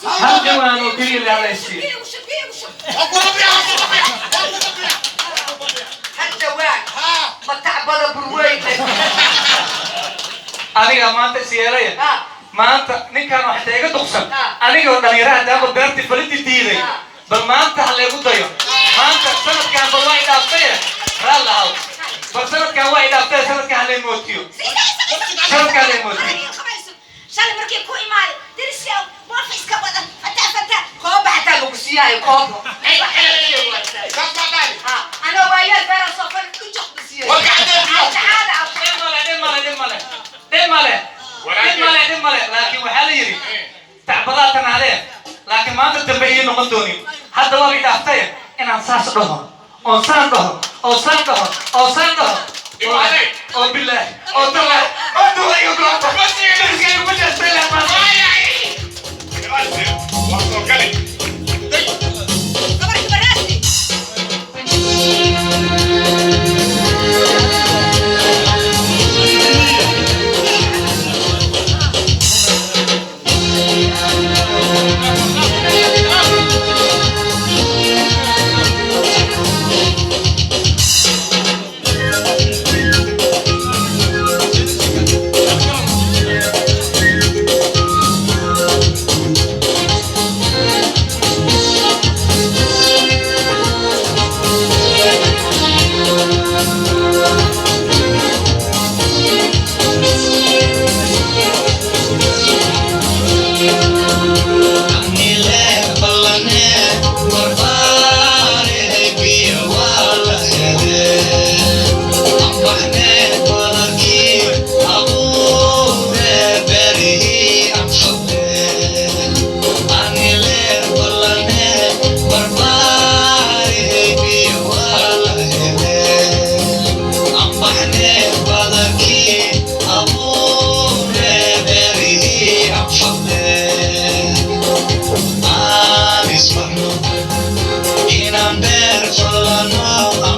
Hal jawaan oo keliya la hadlaysiiyo. Waa ku rabiya, waa ku rabiya, waa ku rabiya, waa ku rabiya. Hal jawaan? Haa. Matacbada burweyn. Aniga maanta is yeelaya. Maanta ninkan oo xitaa iga duqsan, anigoo dhalinyaraha daaba beertii falidii diiday. Bal maanta ha laygu dayo. Maanta sanadkan bal waa idhaaftaye, raal ahaw. Bal sanadkan waa idhaaftaye, sanadkan ha lay mootiyo, sanadkan lay mootiyo. Shalay markii ku imaaday deriska moofa iska wada fataa fataa, Kooba xataa lagu siiyaayo, koobo. Saas baa dhaali. Anoo waayeel beera soo fal ujoq bisiiyey. War gacantee biyo. Taxaada. Dhib male, dhib male, dhib male, dhib male, dhib male, dhib male. Laakiin waxaa la yidhi tacbadaa tanaadee, laakiin maanta dambe ii noqon doonin. Hadda waaba idhaaftaye inaan saas dhaho oon saan dhaho oo saan dhaho oo saan dhaho oo bilaahi oo tallaahi oo duwa iga go'anta deriska iguma jeestay leh maanta. Waa soo gali. Day. Gabarka baraasi. Inaan beer falano.